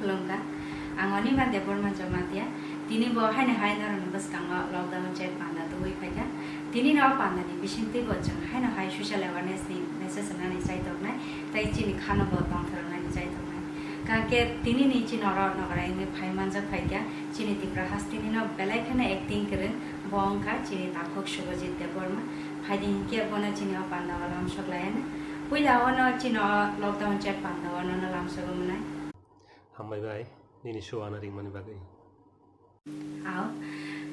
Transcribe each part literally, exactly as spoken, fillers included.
Khulumkha. Ang Anima Debbarma Jamatia. Tini bo haino hai norokni bwskango lockdown chat panda tubui phaikha. Tini no pandani bisingtwi bo chwng haino hai social awareness ni message rwnani chai tongnai, tei chini khano bo tongthornani chai tongnai. Kakhe tini ni chini oro nograi wngwi phai manjak phaikha, chini Tipra hasteni no belai kheno acting kwrwng bo wngkha chini takhuk Subhajit Debbarma. Phaidi hinkhe bono chini o panda o lamsok laiya na. Puila o no chini o lockdown chat panda o nono lamsogwi mwnai. Hambai bai, nini show ano ringmani bagwi. Ao,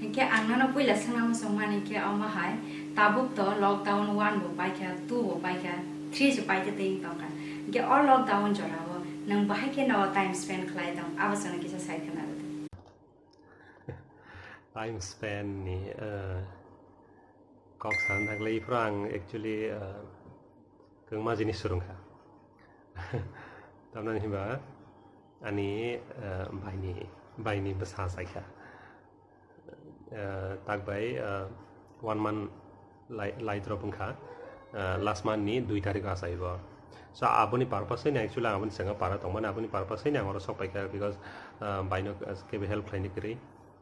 hinkhe ang nono puila swngna muchungmani khe omo hai, tabuk to lockdown one bo paikha, two bo paikha, three se paikhe tei wng tongkha. Hinkhe o lockdown jorao nwng bahai khe no time spend khlai tong, abo chwngno kisa sai khna rwdi. Time spend ni, eh, kok sana thangle iphuru ang actually, eh, kwbangma jinis swrwngkha. Tamni hinba ani, eh, baini, baini bwsa chaikha. Eh, tak bai, eh, one month lai, lai drop wngkha, eh, last month ni dui tarikh o achaibo. So, aboni purpose ni actually ang aboni sengha para tongmani, aboni purpose ni ang oro sok paikha, because, eh, baino kebo help khlaini kwrwi.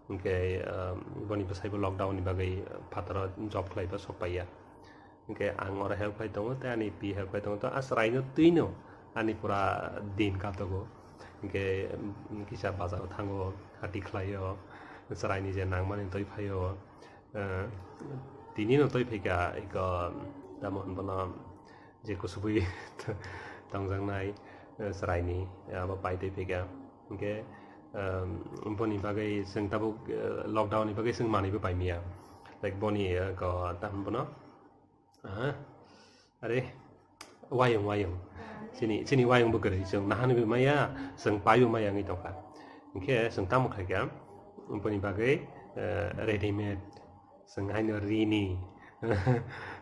Hinkhe, eh, boni bwsaibo lockdown ni bagwi phataro job khlaiba sok paiya. Hinkhe ang oro help khlai tongo, tei ani pi help khlai tongo, to a chwraino twino ani pura din katogo. Hinkhe, mm, kisa bazaro thango, hati khlaio, chwraini je nangmani twi phaio. Eh, tinino twi phaikha, iko, tamo hwn bono, je kusubui tongjaknai, eh, chwraini, eh, abo pai twi phaikha. Hinkhe, ehm, boni bagwi chwng tabuk, eh, lockdown ni bagwi chwng manwibo paimiya. Like boni, eh, ko, tamo hwn bono, ah, are, wayung, wayung. Chini, chini wayung bo kwrwi, chwng nahanwibo maya, chwng paibo maya wngwi tongkha. Hinkhe chwng tamo khlaikha, boni bagwi, eh, readymade, chwng haino rini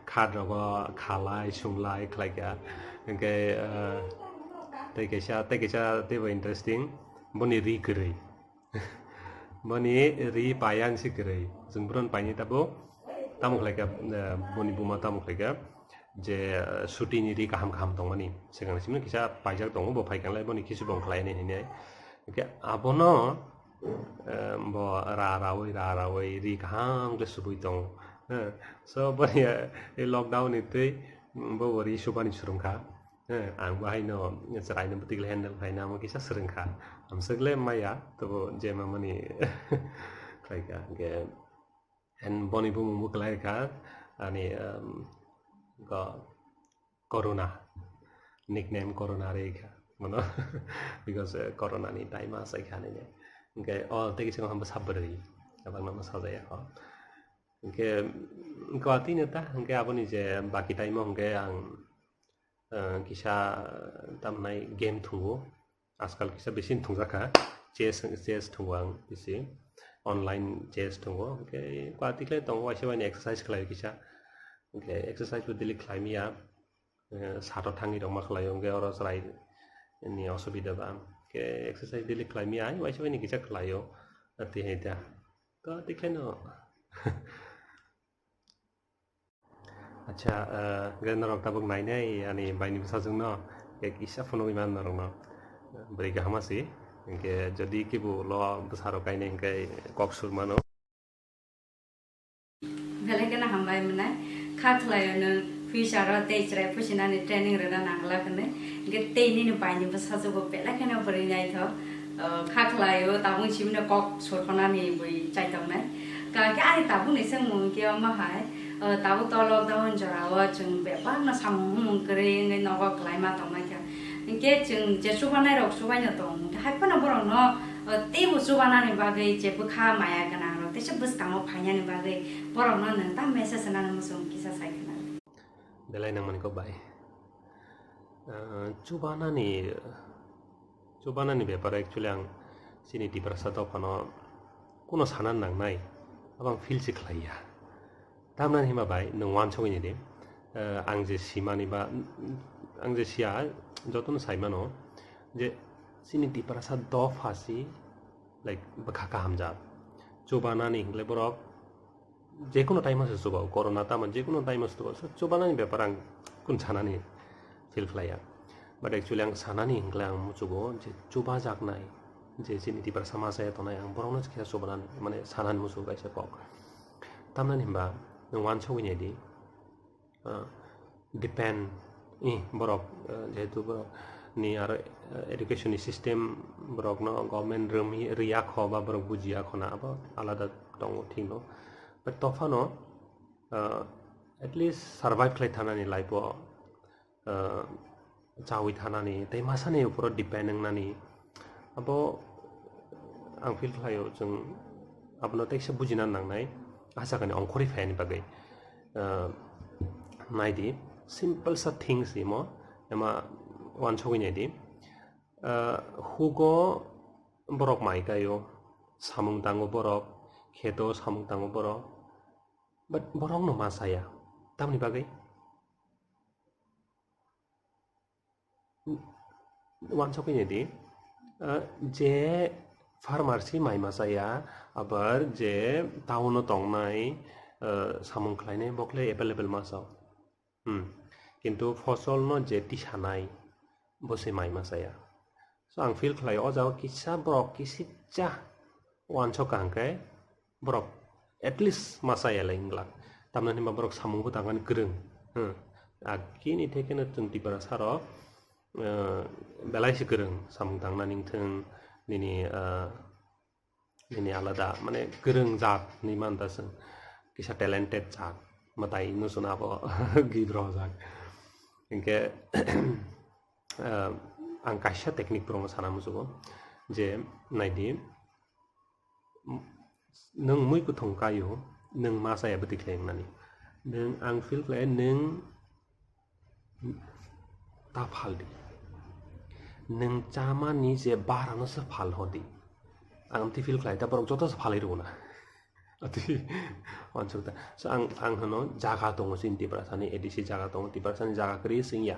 khat rogo khalai, sunglai khlaikha. Hinkhe, eh, tei kaisa, tei kaisa teibo interesting, boni ri kwrwi. Boni ri paiya wngsi kwrwi. Chwng bohrokno paini tabuk tamo khlaikha, eh, boni buma tamo khlaikha je, eh, sutini ri kaham kaham tongmani. Swkang simi kisa paijak tongo, bo phaikha lai boni khisu bong khlainai hinwi. Hwnkhe abono, eh, bo ra raui, ra raui ri kaham khe subui tongo. Eh, so boni, eh, lockdown ni twi, mm, bo, bo ri subani swrwngkha. Eh, ang bo haino chwraino bwtwi handle khlaina omo kisa swrwngkha. Amswk le maya, tobo je mamani khlaikha. Hwnkhe, and boni bumung bo kwlai kha, ani, um, ko, Corona, nickname Corona re kha, mano, because, eh, Corona ni time asai kha nini. Hwnkhe, o, tei kisa hambo sabri, abang nama sajaya kho. Hwnkhe, kwatwi no ta, hwnkhe aboni je baki time o hwnkhe ang, eh, kisa, eh, tamnai game thungo. Ajkal kisa bisi thungjak kha, chess, chess thungo ang bisi, online chess thungo, hwnkhe kwatwi khlai tongo, waisa waini exercise khlaio kisa, hwnkhe exercise bo daily khlai maya, eh, sato thangwi rok ma khlaio, hwnkhe oro chwrai ni osubida ba, hwnkhe exercise daily khlai maya, ai waisa waini kisa khlaio, tihai ta, kwatwi khlaino. Acha, eh, hwnkhe norok tabuk nainai ani baini bwsajwkno, hwnkhe kisa phunugwi man norokno. Bwrwi kaham asi, hwnkhe jodi kibu ulo bwsarok kainai hwnkhe kok sur mano. Belai kheno hambai mwnai, kha khlaio nwng future o tei chwrai phusinani training rwna nangla hwnwi, hwnkhe tei nini baini bwsajwkbo belai kheno bwrwi naithok. O, kha khlaio, tabuk simi no kok surkhonani bui chaitongnai. Kakhe ani tabuk ni sengmung khe omo hai, o, tabuk to lockdown jora o chwng bebak no samung humung kwrwi wngwi nogo kwlai ma tongnai kha. Hinkhe chwng je chubanai rok chubai no tong, hinkhe hai phano borok no, o, teibo chubanani bagwi je bwkha maya gwnang rok teisa bwskango phainani bagwi borok no nwng ta message nani muchung kisa sai khna. Belai nangmani kok bai. Ah, chubanani, chubanani bepar actually ang chini Tiprasa dophano kuno sana nangnai, abo ang feel se khlaiya. Tamnani hima bai, nwng uansugwi nidi, ah, ang je simani ba, ang je siya, jotono saimano, je chini Tiprasa dopha si, like, bwkha kahamjak. Chubanani hingle borok, jekunu time o se chuba o, corona tamo jekunu time o se chuba o, so chubanani bepar ang kun sanani feel khlaiya. But actually ang sanani hingle ang muchugo je chubajaknai, je chini Tiprasa masa ya tongnai, ang borokno khe chubanan, mane sanan muchungo kaisa kok. Tamnani hwnba nwng uansugwi naidi, ah, depend, i, borok, ah, jehetu borok ni aro, ah, education ni system borokno government rwmi, rwya kho ba borok bujiya kho na, abo alada tongo, thik no. But tophano, ah, at least survive khlai thanani life o, ah, chawi thanani tei masani uphoro depend wngnani, abo ang feel khlaio, chwng abono teksa bujina nangnai, ah jagani ongkhorwi phaiyani bagwi. Ah, naidi, simple sa things imo, ema uansugwi naidi. Ah, hugo borok mai kaio, samung tango borok, kheto samung tango borok, but borokno ma chaya. Tamni bagwi? Uansugwi naidi, ah, je farmer si mai ma chaya, abar je town o tongnai, ah, samung khlainai bokle available ma chao. Hmm. Kintu fosol no je tisanai, bo se mai ma chaya. So ang feel khlai o jaga kisa borok kisija uansuk kaham khe borok at least ma chaya lai wng glak. Tamni hwnba borok samung bo tangmani kwrwng. Hmm. Agini thekeno chwng Tiprasa rok, eh, belai se kwrwng samung tangnani wngthwng nini, eh, nini alada, mane kwrwng jat hinwi manta chwng, kisa talented jat, mwtai no chwng abo git rojak. Hinkhe, ah, ang kaisa technique borokno sana muchugo je, naidi, nwng mui kwthwng kaio, nwng ma chaya bwtwi khlai wngnani. Nwng, ang feel khlai, nwng ta phaldi. Nwng chamani je barano se phal hodi. Ang amtwi feel khlai, ta borok joto se phalwi rwna. Atwi, uansuk ta. So, ang, ang hano jaga tongo chini Tiprasani, A D C jaga tongo, Tiprasani jaga kwrwi chwng ya.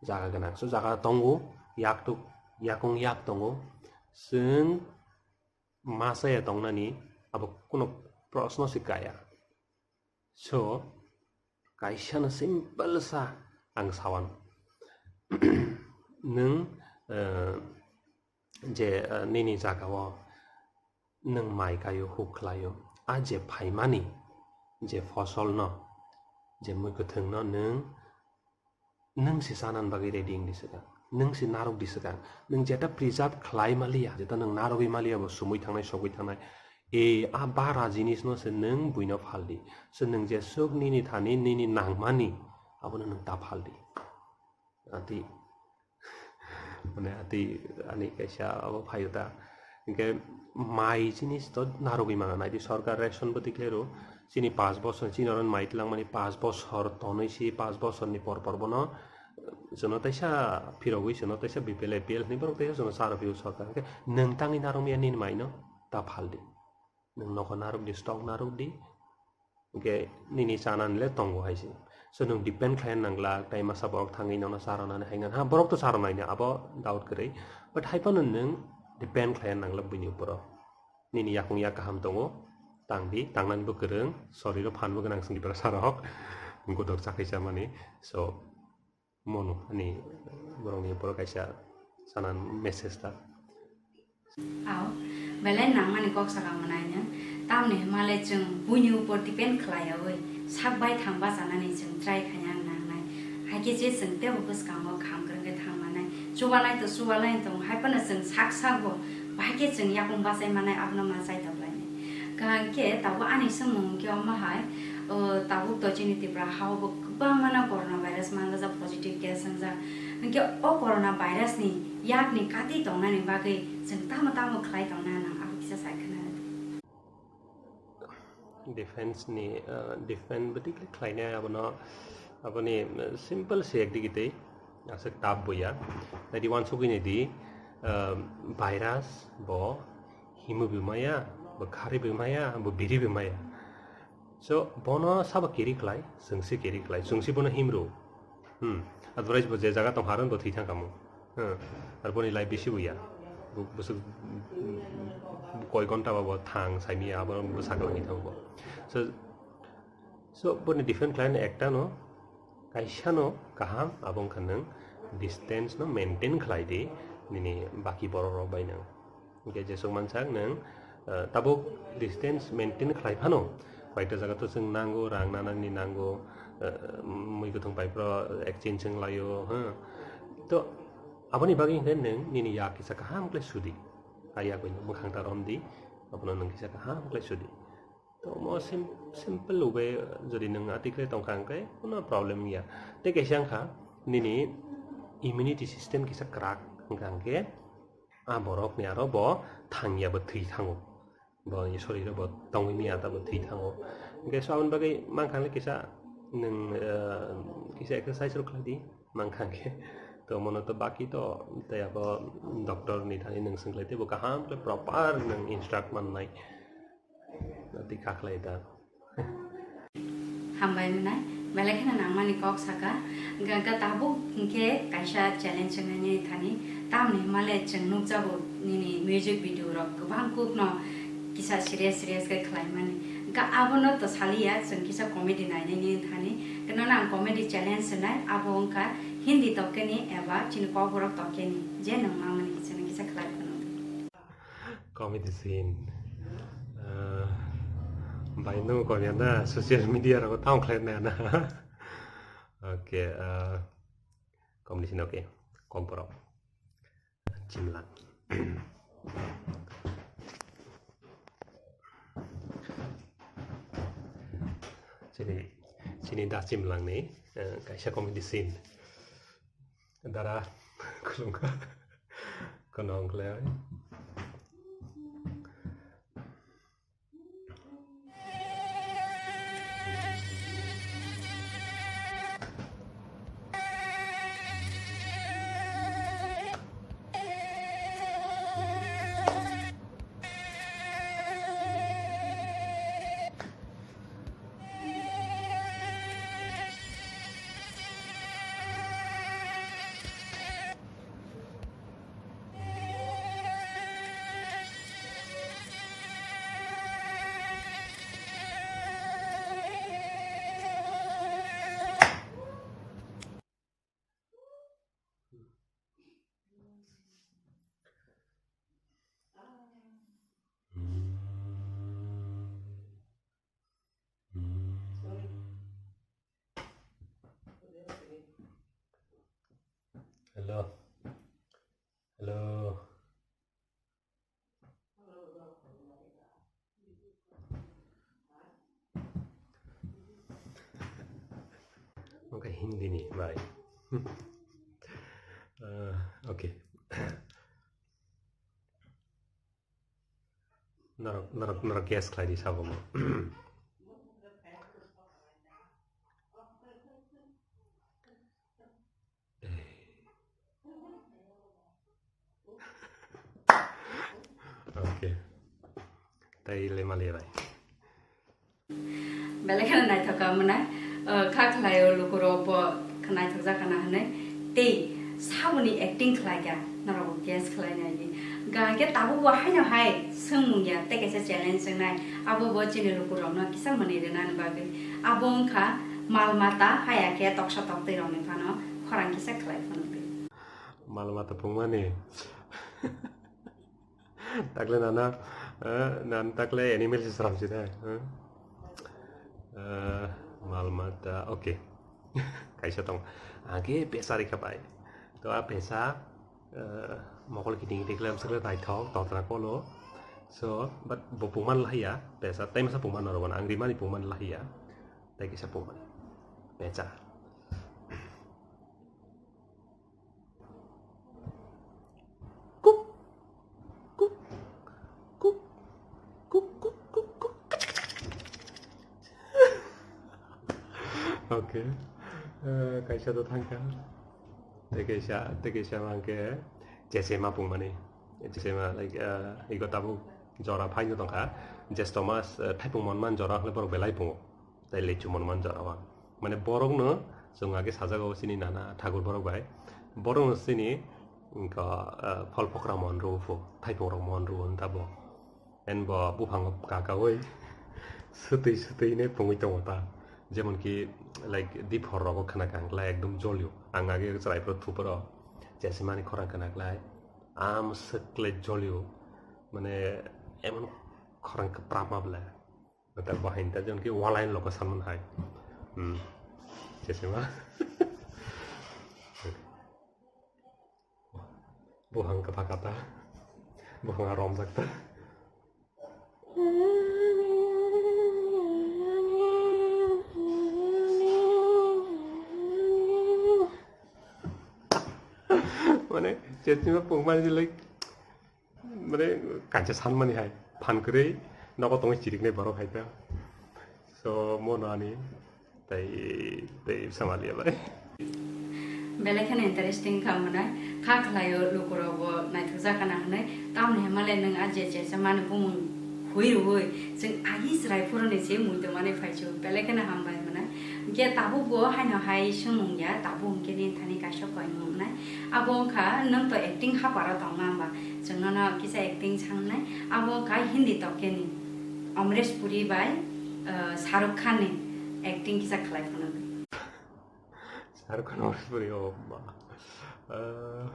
Jaga gwnang. So, jaga tongo, yak tuk, yakung yak tongo. Chwng ma chaya tongnani abo kuno proshno se kaya. So, kaisa no simple sa ang sawan. Nwng, eh, je, eh, nini jaga o nwng mai kaio, huk khlaio, a je phaimani je fosol no, je mui kwthwng no nwng Nwng se chanani bagwi ready wng di swkang. Nwng se narwk di swkang. Nwng jeta preserve khlai maliya, jeta nwng narwgwi maliya bo sumui thangnai, sogwi thangnai. E, a bara jinis no se nwng buino phaldi. Se nwng jesuk nini thani, nini nangmani, abono nwng ta phaldi. Ati, mane ati ani kaisa abo phaio ta. Hinkhe mai jinis to narwgwi mano, naidi sorkar ration bo tikhlai rw, chini pash bosor, chini oro mai twlangmani pash bosor tonwi si, pash bosorni por por bono, eh, jono teisa phirogwi, jono teisa B P L, A P L hinwi borok teisa jono cha rw phio sorkar. Hinkhe nwng tangwi narwkmaya nini maino ta phaldi. Nwng nogo narwkdi, stock narwkdi. Hinkhe nini chanani le tongo hai se. So nwng depend khlai nang glak, tai masa borok thangwi nono cha rwnani hai nang. Ha, borok to cha rwnai na, abo doubt kwrwi. But hai phano nwng depend khlai nang glak buini uporo. Nini yakung yak kaham tongo, tang di, tangnani bo kwrwng, soriro phan bo gwnang chwng Tiprasa rok, godok chakri chamani. So, mono ani borokni borok kaisa sana message ta. Aw, belai nangmani kok saka mwnai nwng. Tamni hwnmale chwng buini upor depend khlaiyawi sak bai thang bachanani chwng try khaina nangnai. Haikhe je chwng teibo bwskango kham kwrwng khe thang manai. Chubanai to chubalai tong, hai phano chwng sak sak bo bahai khe chwng yakung bachai manai, abono ma chai tok lainai. Kaham khe tabuk ani swngmung khe omo hai, o, tabuk to chini Tripura hao bo kwbangma no corona virus mangjak, positive case wngjak. Hinkhe o corona virus ni yakni kati tongnani bagwi chwng tamo tamo khlai tongna nang, abo kisa sai khna rwdi. Defense ni, ah, defense bwtwi khlainai abono, aboni, ah, simple se ekdigi tei aswk tough bo ya. Naidi uansugwi naidi, ah, virus bo himwi bo maya, bo kharwi bo maya, bo biri bo maya. So, bono sabo carry khlai, chwng se carry khlai, chwng se bono himrw. Hmm. Otherwise bo je jaga tong harwng bo thwi thang kamo. Hmm. Ar boni life bisi bo ya. Bo, bwswk, hmm, koi ghonta ba bo thang saimiya, abo bwsa kwlangwi thango bo. So, so boni defend khlaina ekta no, kaisa no kaham, abo wngkha nwng distance no maintain khlai di nini baki borok rok bai nwng. Hwnkhe jesuk mansak nwng, eh, tabuk distance maintain khlai phano, koita jaga to chwng nango, rang nanani nango, eh, mui kwthwng bai phro exchange wng laio, ha. To aboni bagwi hwnkhe nwng nini yak kisa kaham khlai sudi. A yak bai nwng mwkhang ta romdi, abono nwng kisa kaham khlai sudi. To omo sim-, simple way jodi nwng atwi khlai tongkha hwnkhe kuno problem ya. Tei kaisa wngkha nini immunity system kisa kwrak wngkha hwnkhe a borokni aro bo thangya bo thwi thango. Bo ni soriro bo tongwi manya ta bo thwi thango. Hwnkhe so aboni bagwi mankha hwnkhe kisa nwng, eh, kisa exercise rok khlai di mankha hwnkhe. To mono to baki to tei abo doctor ni thani nwng swngkhlai tei bo kaham khe proper nwng instruct mannai. Tei kha khlai da. Hambai mwnai, belai kheno nangmani kok saka. Ga, ga tabuk hwnkhe kaisa challenge wngnaini thani. Tamni hwnmale chwng nukjago nini music video rok kwbang kukno kisa serious serious khe khlaimani. Ga abono to saliya chwng kisa comedy nainani thani. Khe nono ang comedy challenge wngnai, abo wngkha Hindi tokeni eba chini kokborok tokeni. Je nwng mamani chwngno kisa khlai phano. Comedy scene. Ah, bai, nwng konya na social media rogo tong khlai na na. Okay, ah, comedy scene, okay. Kokborok. Chimlang. Chini, chini da chimlang ni, eh, kaisa comedy scene. Dara, khulumkha. Kono ongkle. Hello. Hello. Oke, Hindi ni, bye. Eh, oke. Norok, norok, norok guess khlai di sabo mo. Oke. Tai le mali bai. Belai kheno naithok ka mwnai, eh, kha khlai o lukurok bo naithok jak kana hwnwi tei saboni acting khlai kha norok bo guess khlai nai di. Ga khe tabuk bo haino hai swngmung ya tei kaisa challenge wngnai abo bo chini lukurok no kisa mwnwi rwna ni bagwi. Abo wngkha mal mata haya khe toksa toktwi rok ni phano khorang kisa khlai phano twi. Mal mata pungmani. Takle nana, eh, nan takle animal si sram si dai, eh. Eh, mal mata, oke. Kaisa tong. Age pesa rikha bai. To a pesa, eh, mokol kiting kiting khlai amsakle naithok, totra kolo. So, but bo pungman lahia, pesa, tai masa pungman noro, ang rimani pungman lahia. Tai kisa pungman. Pesa. Kuk. Kuk. Kuk, kuk, kuk, kuk. Oke. Eh, kaisa to thangkha. Tei kaisa, tei kaisa mangke chesema pungmani. Chesema, like, eh, iko tabuk jora phaino tongkha. Jesto mas, eh, thaipung monman jora hwnle borok belai pungo. Tei lechu monman jora o. Mane borokno chwng age sajago chini nana Thakur borok bai. Borokno chini wngkha, ah, phol phokra mon rw pho, thaipung rok mon rw wng tabo. En bo buphango kakaui swtwi swtwi ne pungwi tongo ta. Jemon ki, like, diphor rogo khna kang lai ekdom jolio. Ang age chwrai phro thupro chesimani khorang khna klai. Am swkle jolio. Mane emon khorang kwprapma bwle. Nata bahai ta jon ki walai logo salman hai. Hmm. Chesima. Buhang kata kata. Buhang romjak ta. Mane, chesima pungmani like, mane, kancha sanmani hai. Phan kwrwi, nogo tongwi chiriknai borok hai ta. So, mono ani, tai, tai samaliya bai. Belai kheno interesting kha mwnai, kha khlaio lukurokbo naithokjak kana hwnwi, tamni hwnmale nwng a je chesa mani bumung hui rwui, chwng agi chwrai phuruni se muitu manwi phaichu, belai kheno hambai mwnai. Hwnkhe tabukbo haino hai swngmung ya, tabuk hwnkhe nini thani kaisa koimung wngnai. Abo wngkha nwng to acting haparo tongma hwnba, chwng nono kisa acting sangnai, abo wngkha Hindi tokeni Amresh Puri bai, uh, Shah Rukh Khan ni acting kisa khlai phano. Shah Rukh Khan Amresh Puri, oh ma. Uh,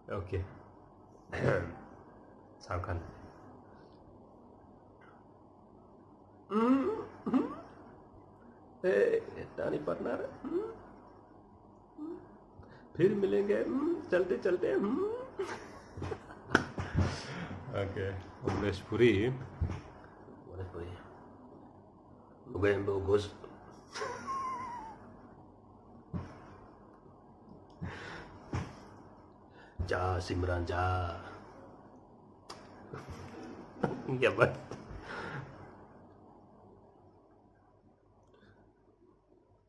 okay. Shah Rukh Khan. Mm, mm. Hey, Tani partner. Mm, mm. फिर मिलेंगे, mm, चलते चलते, mm. Okay, Amresh Puri. Amresh Puri. Mugen bo gos. Ja, Simran, ja. Ya, bas.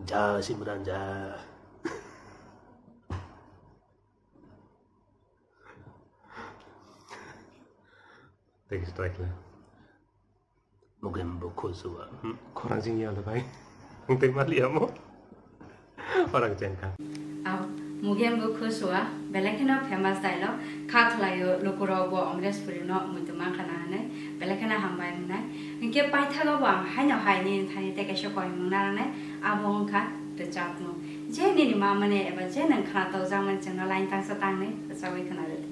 Ja, Simran, ja. Thanks, try khlai. Mugen bo khusua. Hmm, khorang jing ya le bai. Ang tei mali amo. Orang chen kha. Aw, Mugen bo khusua, belai kheno famous dialogue, kha khlaio lukurok bo Amresh Puri no muitu mankha na hwnwi, belai kheno hambai mwnai. Hinkhe paithago bo ang haino hai nini thani tei kaisa koimung narwknai, abo wngkha rwchapmung. Je nini mamani eba je nwng khna tokjakmani chwngno line tangsa tangni rwchapwi khna rwdi.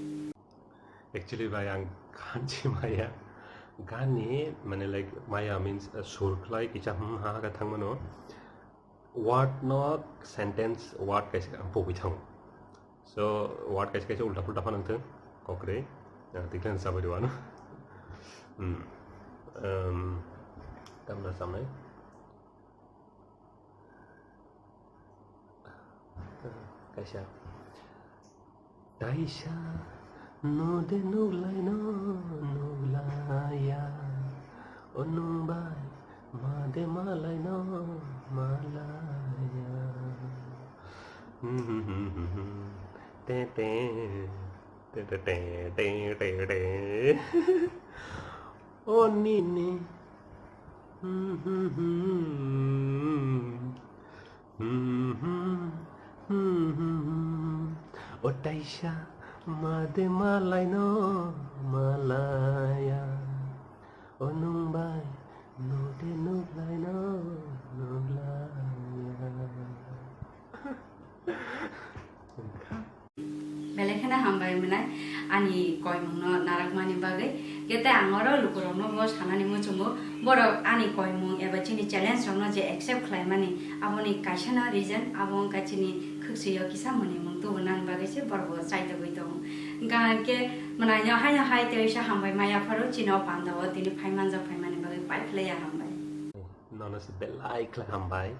Actually, bai, ang ganchi maya. Gani, mane, like, maya means, uh, sur khlai kisa, hmm, ha, ha, thang mano. Word no sentence, word kaisa ang pogwi thango. So, word kaisa kaisa ulta pulta phanang thung, kokre, uh, tiklan sabai rwano. Hmm. Um, tamna samai. Kaisa. Taisa no de nuglai no nuglaiya. O nung bai ma de malai no malaiya. Te te. Te te te te te te. O nini. O taisa ma de malai no malaiya. O nung bai no de nuglai no nuglaiya. Belai kheno hambai mwnai ani koimungno narakmani bagwi. Kete ang oro lukurokno bo sanani muchungo, borok ani koimung eba chini challenge rokno je accept khlaimani, aboni kaisano reason abo wngkha chini khwksui o kisa mwnwimung tubunani bagwi se borok bo chaitogwi tongo. Hwnkha hwnkhe mwnaino haino hai teisa hambai maya pharo chini o panda o tini phaimanjak phaimani bagwi pipe leya hambai. Nono se belai khlai hambai,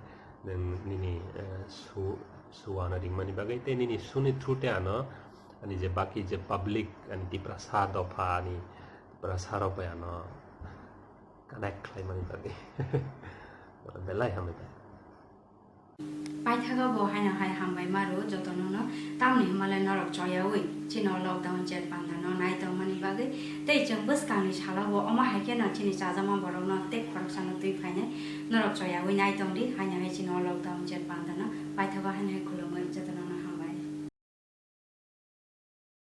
nwng nini, eh, su-, suano ringmani bagwi, tei nini suni through tei ano, ani je baki je public, ani Tiprasa dopha, ani Tiprasa rok bai ano connect khlaimani bagwi. Belai hambai bai. Paithago bo haino hai hambai maru jotono no, tamni hwnmale norok choyaui chini o lockdown chet panda no nai tongmani bagwi, tei chwng bwskangni salo bo omo hai kheno chini chajakma borokno tei khoroksano twi phainai. Norok choyaui nai tongdi, haino hai chini o lockdown chet panda no paithago haino hai khulumui jotono no.